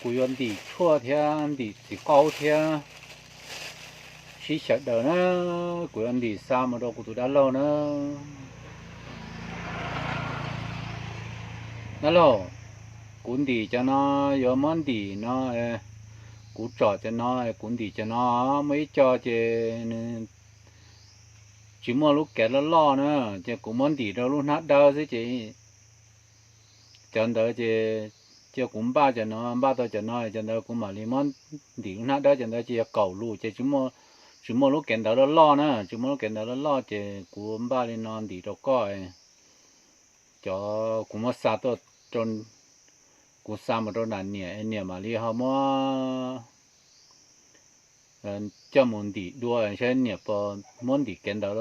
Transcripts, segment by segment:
Kuv yuav ntim tshuaj thiab ntim txiv qaub thiab sib xyaw daws na, kuv yuav ntim xa mus rau kuv tus dab laug na. Dab laug, kuv ntim cov no, yuav muab ntim no, kuv tsom cov no, kuv ntim cov no, muaj ib co ces nws tsis muaj lub kev loj loj na, ces kuv muab ntim rau lub hnab dawb xwb ces cov ntawd ces cia kuv npaj cov no, npaj tau cov no cov ntawd kuv mam li muab ntim lub hnab dawb, cov ntawd ces yog kaum lus ces tsis muaj lub kev ntawd loj loj na, tsis muaj lub kev ntawd loj loj ces kuv npaj li no ntim rau koj. Cov kuv muab xa tuaj rau, kuv xa mus rau nram niam, niam mam li ho muab coj mus ntim dua saib niam puas muab ntim kev ntawd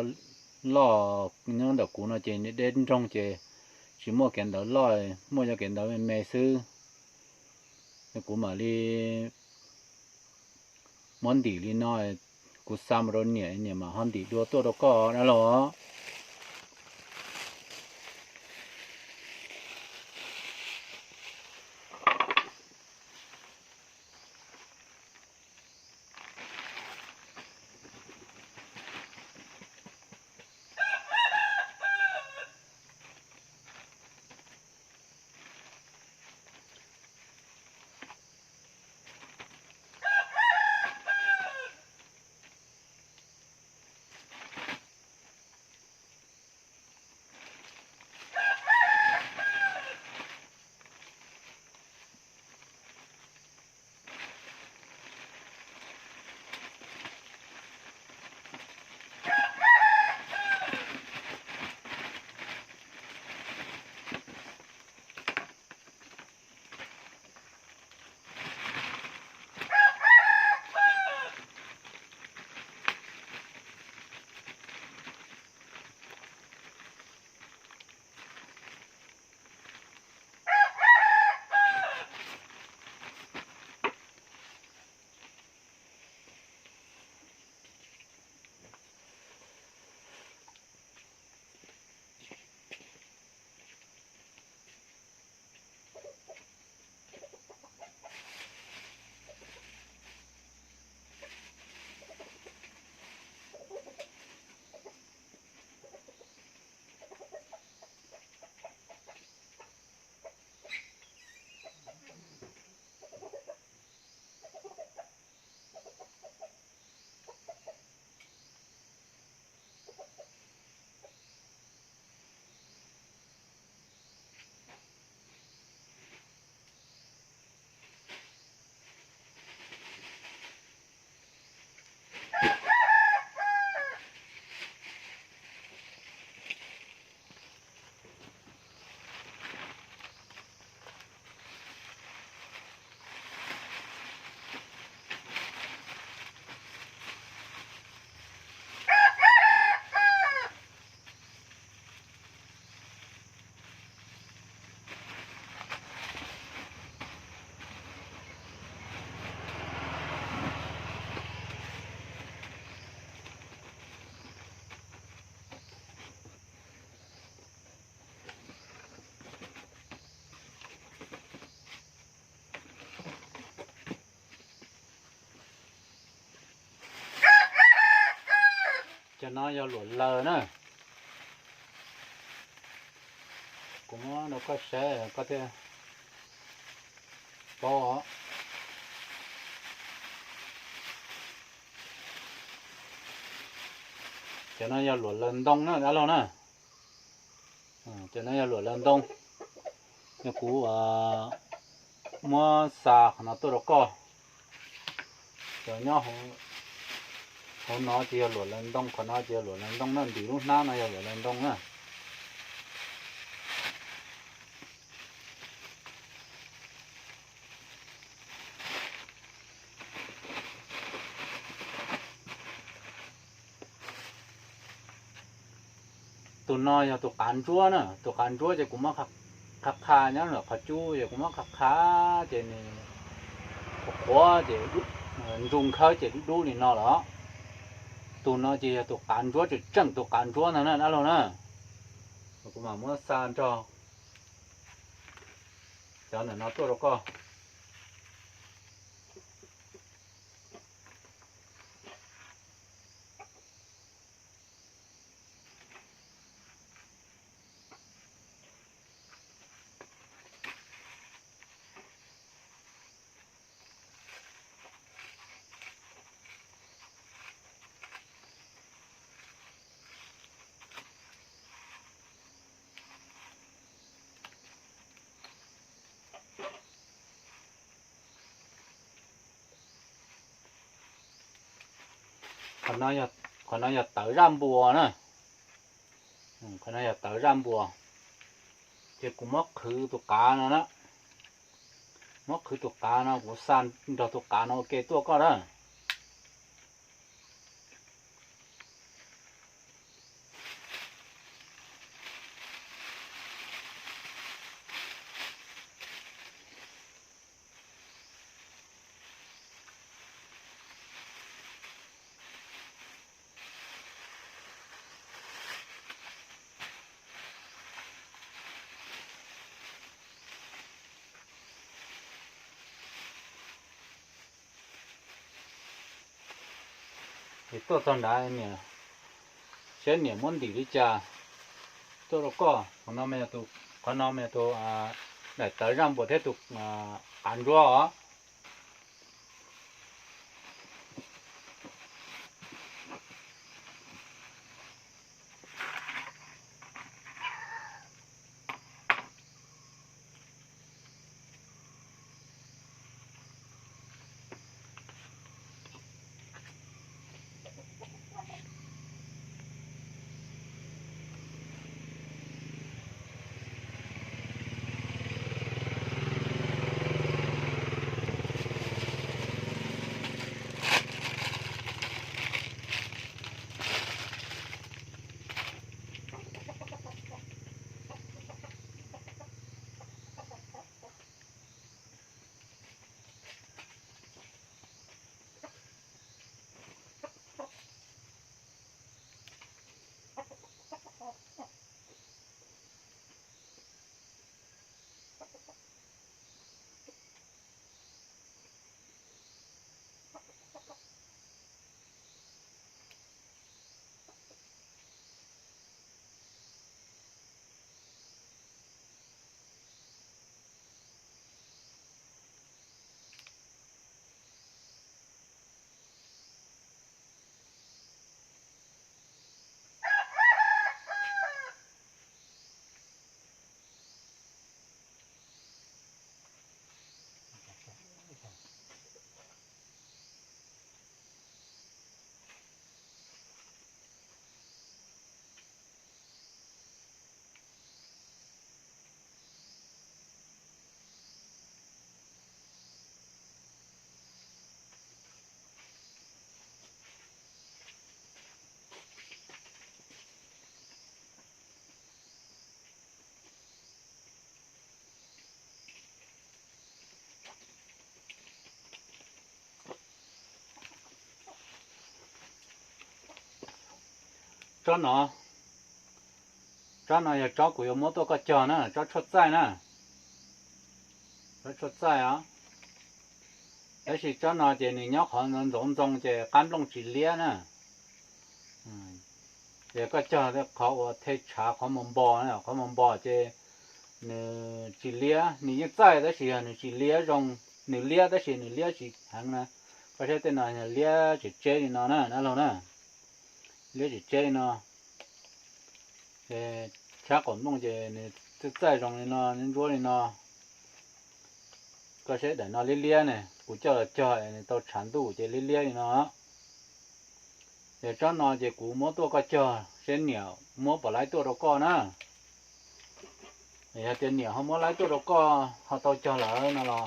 loj. Nyob ntawm kuv no ces deb nroog ces tsis muaj kev ntawd loj, muaj cov kev ntawd me me xwb. Kuv mam li muab ntim li no, kuv xa mus rau niam, niam mam ho ntim dua tuaj rau koj dab laug. Cov no yog luam laws na. Kuv muab rau koj saib koj thiaj paub os. Cov no yog luam laws ntoo na dab laug na. Cov no yog luam laws ntoo. Yog kuv muab xa qhov no tuaj rau koj. Cov nyob hauv no ces yog luam laws ntoo, qhov no ces yog luam laws ntoo na, ntim lub hnab no yog luam laws ntoo na. Tus no yog tus qav ntsuab na, tus qav ntsuab ces kuv muab qha qha nyob ntawm qhov cub ces kuv muab qha qha ces nws qhuav qhuav ces ntsu nkhawb ces dub dub li no los. Tus no ces yog tus qav ntsuab tseem tseem tus qav ntsuab ntag na dab laug na. Kuv mam muab xa nrog cov ntawm no tuaj rau koj. Qhov no yog tawv zaj npuas na. Qhov no yog tawv zaj npuas. Ces kuv muab qhwv tus qav no na. Muab qhwv tus qav no, kuv xa nrog tus qav no ua ke tuaj koj na. Ces tuaj txog nrad, saib niam muab ntim li cas tuaj rau koj. Qhov no mas yog tus, qhov no mas yog tus daim tawv zaj npuas thiab tus qav ntsuab os. Tsob no, tsob no yog tsob kuv yuav muab tuaj koj cog na, tsob tshuaj txaij na. Tsob tshuaj txaij os. Tab sis tsob no ces nws nyob qhov ntxoov ntxoo ces qab nplooj tsis liab na. Ces koj cog qhov uas the tshav qhov mus npo, qhov mus npo ces nws tsis liab, nws yeej txaij tab sis yog nws tsis liab zoo, nws liab tab sis nws liab tsis heev na. Koj saib tej no liab tsem tseb li no na dab laug na, liab tsem tseb li no. Ces tshab qaum nplooj ces nws txaij txaij zoo li no, ntsuab li no. Koj saib daim no liab liab ne, kuv coj los cog nws tau tshav ntuj ces liab liab li no. Ces tsob no ces kuv muab tuaj koj cog seb niam muab puas laib tuaj rau koj na. Yog tias niam ho muab laib tuaj rau koj ho tau cog lawm no los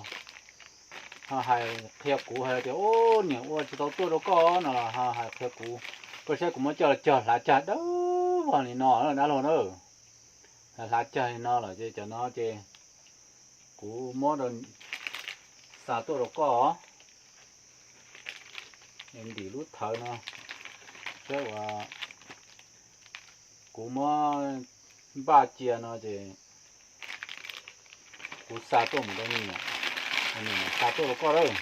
ho hais qhia kuv hais tias, ub, niam ua tsis tau tuaj rau koj no los ho hais qhia kuv. Koj saib kuv muab coj los cog hlav cag dawb vog li no dab laug na. Hlav cag li no lawm ces cov no ces kuv muab rau xa tuaj rau koj. Ntim lub thawv no, saib uas kuv muab npaj cia no ces kuv xa tuaj mus rau niam, niam xa tuaj rau koj lawm.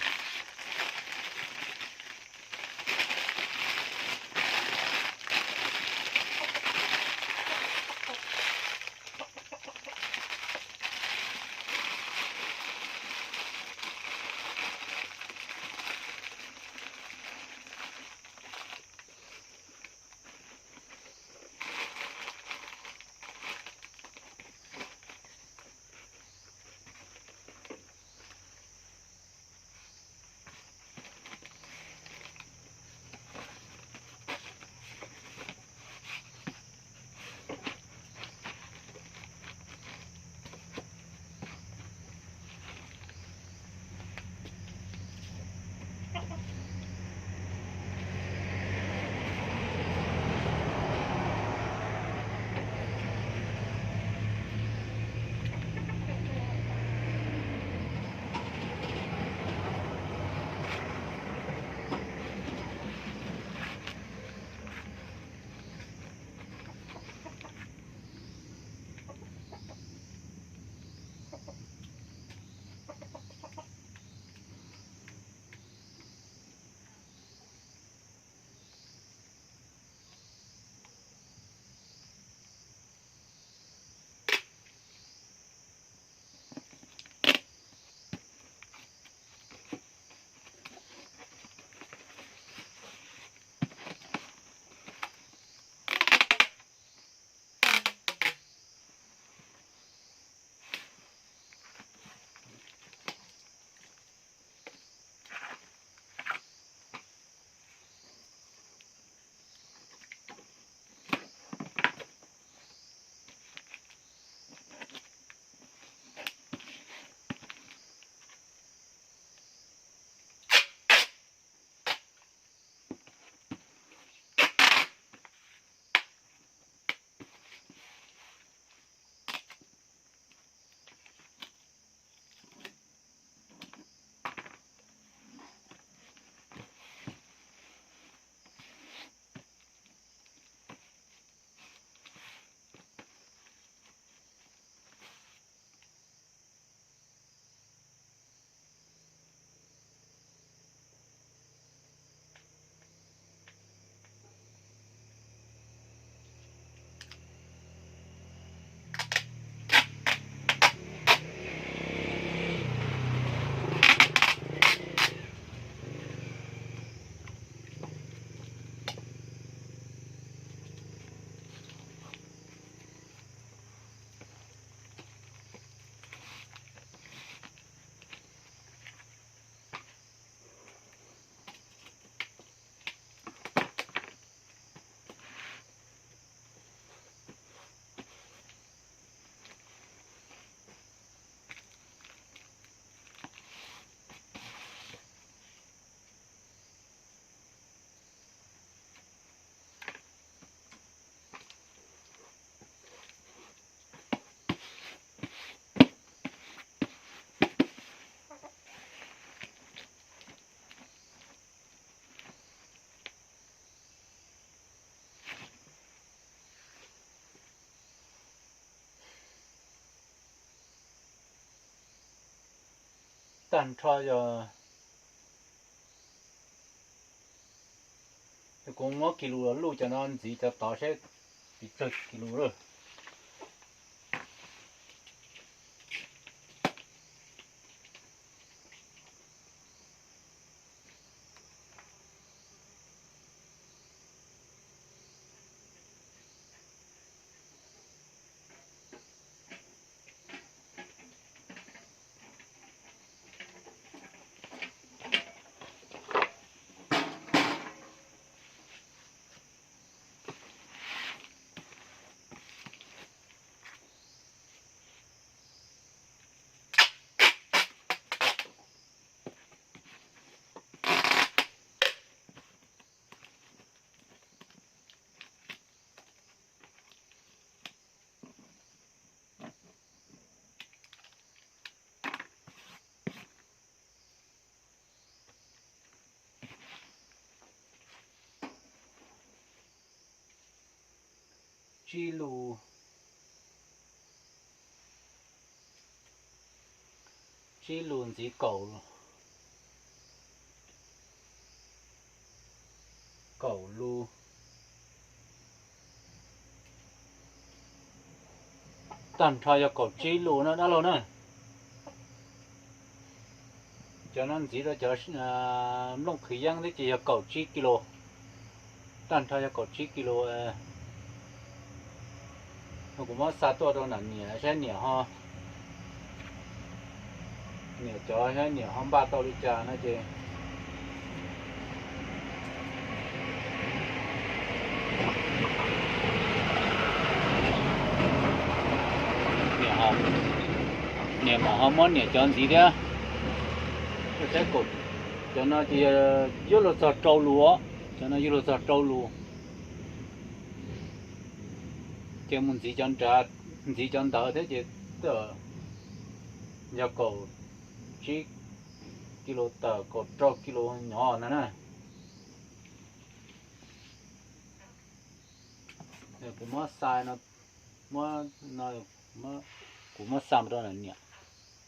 Tag nrho yog, kuv muab kis lus luj cov no ntxiv cov tod seb pes tsawg kis lus lawm. Tsib lus, tsib lus ntxiv kaum, kaum lus. Tag nrho yog kaum tsib lus no dab laug na. Cov no ntxiv rau cov nplooj qhwv yeeb thiab ces yog kaum tsib kis lus. Tag nrho yog kaum tsib kis lus. Kuv muab xa tuaj rau nram niam saib niam ho, niam cov saib niam ho npaj tau li cas no ces niam mam ho muab niam cov ntxiv thiab. Saib, cov no ces yuav luag txog rau lus, cov no yuav luag txog rau lus. Ces mus ntxiv cov nrad, ntxiv cov ntawd thiab ces yog kaum tsib kis lus tawm kaum rau kis lus nyov ntag na. Kuv muab xa no, kuv muab xa rau niam,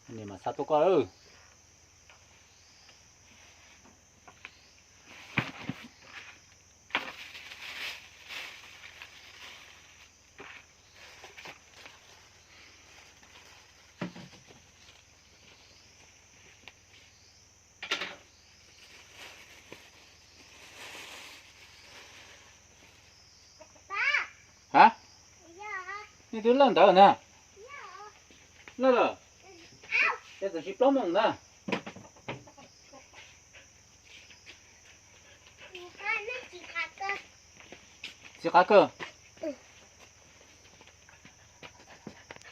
niam mam xa tuaj koj lawm. Ha, nej twb lawj ntawd na. Lawj lawm, ces txawm tsis plaub moos ntag. Txiv qab kawg.